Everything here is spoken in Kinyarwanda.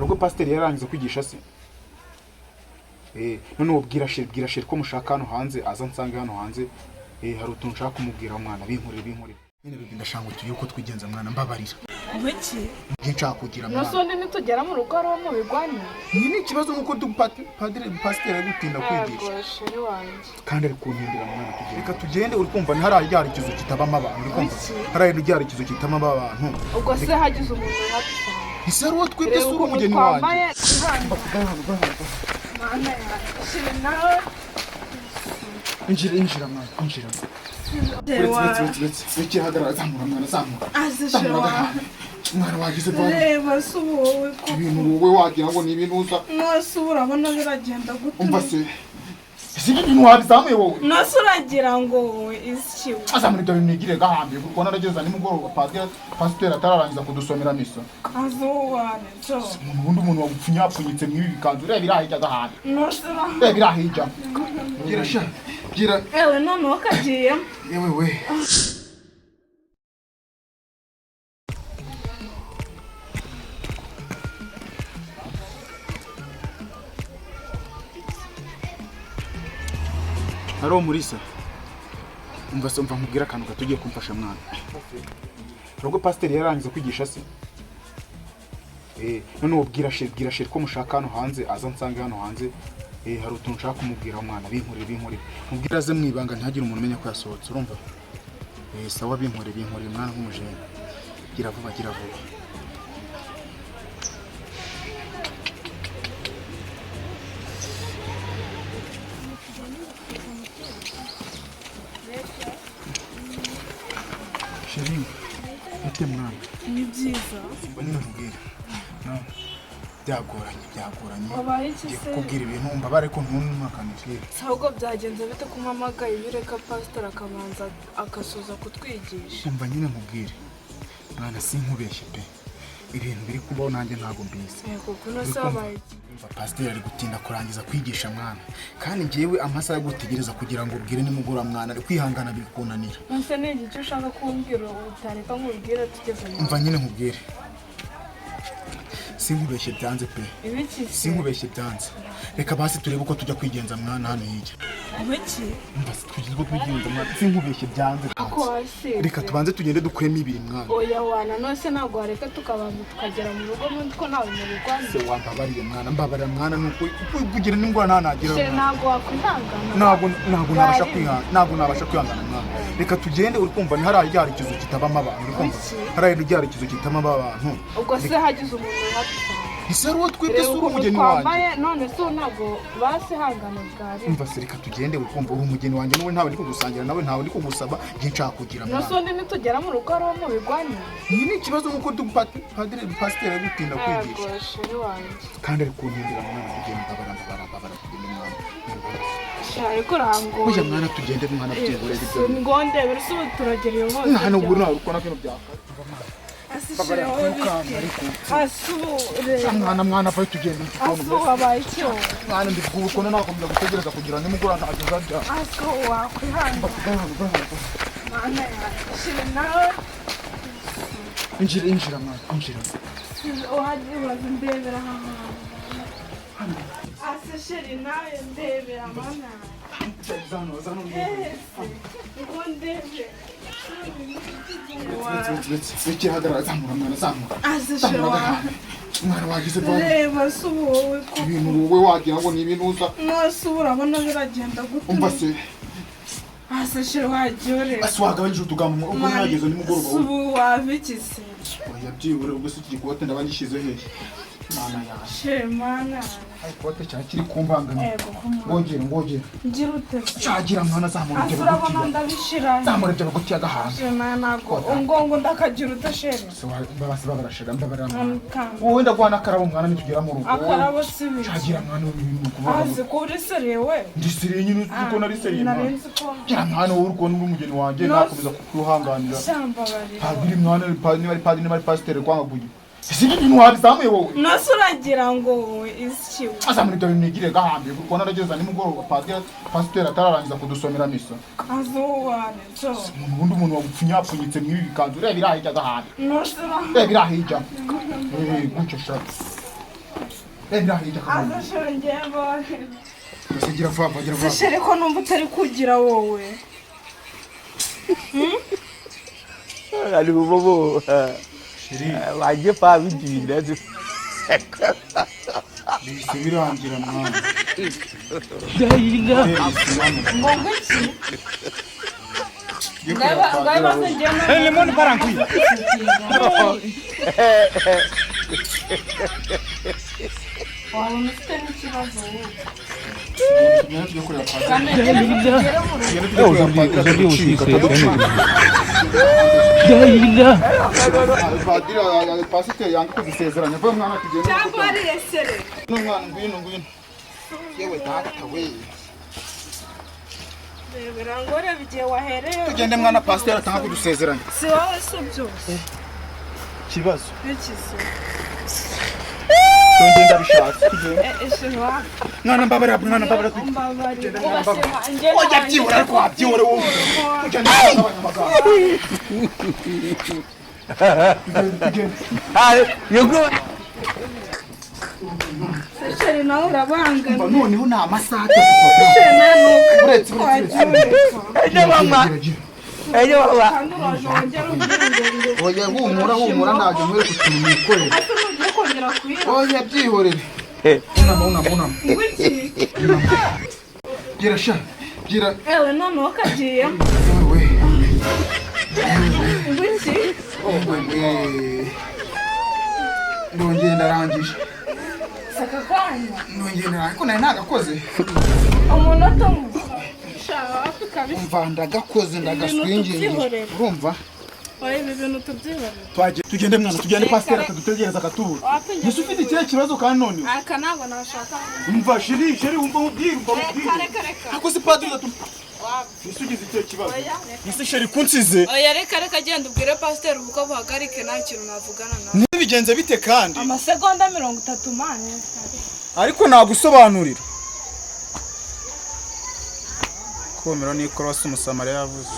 Hari ubwo pasiteri yarangiza kwigisha se? Noneho bwira chéri, bwira chéri ko mushaka hano hanze, aza nsange hano hanze. Hari utuntu nshaka kumubwira mwana, binkorere, binkorere. Nyine bébé, ndashaka ngo tugire uko twigenza mwana, mbabarira. Kuki? Njye nshaka kugira mwana. Nasundi nitugera mu rugo ari uwo mubigwanye. Iyi ni ikibazo nuko padiri, pasiteri ari gutinda kwigisha. Yego chéri wanjye. Kandi ari kuntindira mwana, tugende. Reka tugende, uri kumva ni hariya ryari ikizu kitabamo abantu, uri kumva? Kuki? Hariya ryari ikizu kitabamo abantu. Ubwo se hagize umuntu uhadusanga? Ese ari uwo twibye? Reba Si uri ukuntu umugeni wanjye? twambaye. Mana yanjye, chéri nawe. Injira, injira mwana, injira. Uretse, uretse, uretse, uretse, uretse, hagarara, zamura mwana, zamura. Aze chéri Zamura wanjye. agahane. Mwana wagize vuba. Reba se ubu wowe koko. Ibintu wowe wagira ngo ni ibintu uza. Nose ubu urabona biragenda gute? Umva se, ese ibi bintu wabizamuye wowe? Nose uragira ngo wowe iki? Azamura ibyo bintu nigire gahambiye, kuko narageza nimugoroba padiri, pasiteri atararangiza kudusomera misa. Aze wowe cyo. Umuntu ubundi, umuntu wagupfunyapfunyitse mw'ibi bikanzu, reba irahijya agahanda. Nose Reba irahijya, gira sha, gira. Ewe, noneho kagiyemo. Yewe we. Haro Murisa, umva se, umva nkubwire akantu gato ugiye kumfasha mwana. Hari ubwo pasiteri yarangiza kwigisha se? Noneho bwira chéri, bwira chéri ko mushaka hano hanze, aza nsange hano hanze. Hari utuntu nshaka kumubwira mwana, binkorere, binkorere. Mubwire aze mu ibanga, ntihagire umuntu umenya ko yasohotse, urumva? Sawa, binkorere, binkorere mwana nk'umujene. Gira vuba, gira vuba. Chéri, bite mwana? Ni byiza. Mba nyine nkubwire. No. Byagoranye, byagoranye. Wabaye iki Ngiye se? kukubwira ibintu, mbabare ko ntuntumakanire. Si ahubwo byagenze bite ko umpamagaye iyo ureka pasitori akabanza agasoza kutwigisha? Umva nyine nkubwire. Mwana, sinkubeshye pe. Ibintu biri kubaho nanjye ntabwo mbizi. Yego, kuno se wabaye iki? Umva, pasiteri ari gutinda kurangiza kwigisha mwana. Kandi njyewe amasaha yo gutegereza kugira ngo ubwire nimugoroba mwana, ari kwihangana biri kunanira. Nonese ni igice ushaka kumbwira utareka nkubwire tugeze mu Umva nyine nkubwire. Sinkubeshye byanze pe. Ibiki se? Sinkubeshye byanze. Reka basi turebe uko tujya kwigenza mwana hano hirya. Ibiki? Umva se, tugeze uko twigenza mwana. Sinkubeshye byanze. Ako wasize. Reka tubanze tugende dukuremo ibiri mwana. Oya wana, nose ntabwo wareka tukabanza tukagera mu rugo mundi ko ntawe mu rugo. Se wambabariye mwana, mbabarira mwana, nuko kugira n'ingorane nta nagira Se mwana. ntabwo wakwihangana? Ntabwo nabasha Bari. kwihangana, ntabwo nabasha kwihangana mwana. Reka tugende, uri kumva ni hariya ryari ikizu kitabamo abantu, uri kumva? Kuki? Hariya ryari ikizu kitabamo abantu. Ubwo se hagize umuntu uhadusanga? Ese ari uwo twibye? Reba Si uri ukuntu umugeni wanjye? twambaye, none se ubu ntabwo basihangana bwari. Umva se, reka tugende, uri kumva uri umugeni wanjye n'ubu ntawe ndi kugusangira nawe, ntawe ndi kugusaba, njye nshaka kugira Nose mwana. undi nitugera mu rugo ari uwo mubigwanye? Iyi ni ikibazo nuko padiri, pasiteri ari gutinda kwigisha. Yego chéri wanjye. Kandi ari kuntindira mwana, tugende, mbabara, mbabara, mbabara, tugende mwana. Mbabara. Sha, ariko urangoye. Oya mwana, tugende mwana, byihorere ibyo. Ngo ndebere se ubu turagera iyo hose? Mwana, ubu ntawe ukora bino byaka. Asi chéri wowe bite? Asi ubu reba. Mwana, mwana, vayo tugende. Asi ubu wabaye iki wowe? Mwana, ndi kubona nakomeza gutegereza kugira nimugoroba ntageza bya. Asi ubu wakwihangana? Mana yanjye, chéri nawe. Injira, injira mwana, injira. Wajya uraza ndebera aha hantu. Asi chéri nawe, ndebera mana yanjye. Zano, zano. Hehe se ngo ndebe. Uretse, hagarara, zamura mwana, zamura. Aze chéri Zamura wanjye. agahane. Mwana wagize vuba. Reba se ubu wowe koko. Ibintu wowe wagira ngo ni ibintu uza. Nose ubu urabona biragenda gute? Umva se. Ase chéri wajya ureba. Ese wagabanyije utugambo ubwo nageze nimugoroba Se wowe? ubu wabiki se? Oya byibura, ubwo se iki gikote ndaba ngishyize hehe? Mana yanjye. Chéri mana. Ay, ikote cyane kiri kumbangamira. Yego kumwana. Ngongere, ngongere. Ngira ute se? Cagira mwana, zamura Ase ibyo urabona bigutiya. ndabishira. Zamura ibyo bigutiya agahanga. Chéri mana, ntabwo ngongo ndakagira ute chéri? Se mbabasi babarashira, mbabarira mwana. Kamba. Wowe ndaguha n'akarabo mwana nitugera mu rugo. Akarabo si biki? Cagira mwana, ubu ibintu kuvuga ngo Azi ko uri sérieux we. Ndi sérieux nyine, uzi ko nari sérieux mwana. Nari nzi ko Gira mwana, wowe uri kubona uri umugeni wanjye No. nakomeza kukuhanganira. Shambabarira. Padiri mwana, niba ari padiri, niba ari pasiteri, kwanga kugira. Ese ibi bintu wabizamuye wowe? Nose uragira ngo wowe iki? Azamura ibyo bintu nigire gahambiye, kuko narageza nimugoroba padiri, pasiteri atararangiza kudusomera misa. Aze wowe cyo. Umuntu ubundi, umuntu wagupfunyapfunyitse mw'ibi bikanzu, reba irahijya agahanda. Nose Reba irahijya. Gutyo sha. Ndahirya Aza chéri, ngiye mbone. Gusa gira vuba vuba, gira vuba. Se chéri, ko numva utari kugira wowe? Ali bobo. Chéri. Waje fa bigire. Bihise birangira mwana. Ngo ngwiki? Ngabe base ngiye. Limoni parankwi. Wabona ufite n'ikibazo wowe. Tugende tujye kureba padiri. Kamegere tugere mu rugo. Tugende tujye kureba padiri Aujourd'hui aussi, ataducika, c'est ataducika. Padiri, pasiteri yanga kudusezeranya. Vuba mwana, tugende. Cyangwa wariye sere? Ngwino mwana, ngwino, ngwino. Yewe data we. Rebera ngo reba igihe wahereye. Tugende mwana, pasiteri atanga kudusezeranya. Si wowe se byose? Kibazo. N'ikizi. Tugende, ndabishatse. Tugende. Ese wa Mwana, mbabarira, mwana, mbabarira. Umbabarira. Oya, byihora ariko wabyihora wowe. Tugende abanyamagambo. Tugende, tugende. Ah, you go. Chéri, nawe urabangana. Umva, noneho ni amasaha 3 papa. Chéri, nawe nuko. Uretse, uretse, uretse. Ejo mama. Gira, gira. Ejo mama. Kandi uraje wongera umbwira ngo Oya, humura, humura, ntabwo nkwiye utuntu nikorera. Ese nugiye kongera kuyira? Oya, byihorere. Unama, unama, unama. Ngwiki? Gira sha, gira. Ewe, noneho kagiyemo. Yewe. Ngwiki? Yewe, ndongeye ndarangije. Si aka kanya. Ndongeye ndarangije ariko nari nagakoze. Umunota umwe. Shaka hafi kabisa. Umva, ndagakoze, ndagaswingingije. Tubyihorere. Urumva? Oya, ibi bintu tubyihorere. Twagiye, tugende mwana, tugende, pasiteri atadutegereza akatubura. Wapi? Ese ufite ikihe kibazo kandi none? Aka ntabwo nashaka. Umva chéri, chéri, wumva mubwire, umva Reka. mubwire. Reka, reka. Ako si padiri atu. Wapi. Ese ugize ikihe kibazo? Oya, reka. Ese chéri kunsize? Oya, reka, reka, genda ubwire pasiteri ubukwe buhagarike, nta kintu navugana nawe. Ntibigenze bite kandi? Amasegonda 30 mane. Ariko nagusobanurira. Komero ni ikorosi umusamariya yavuze.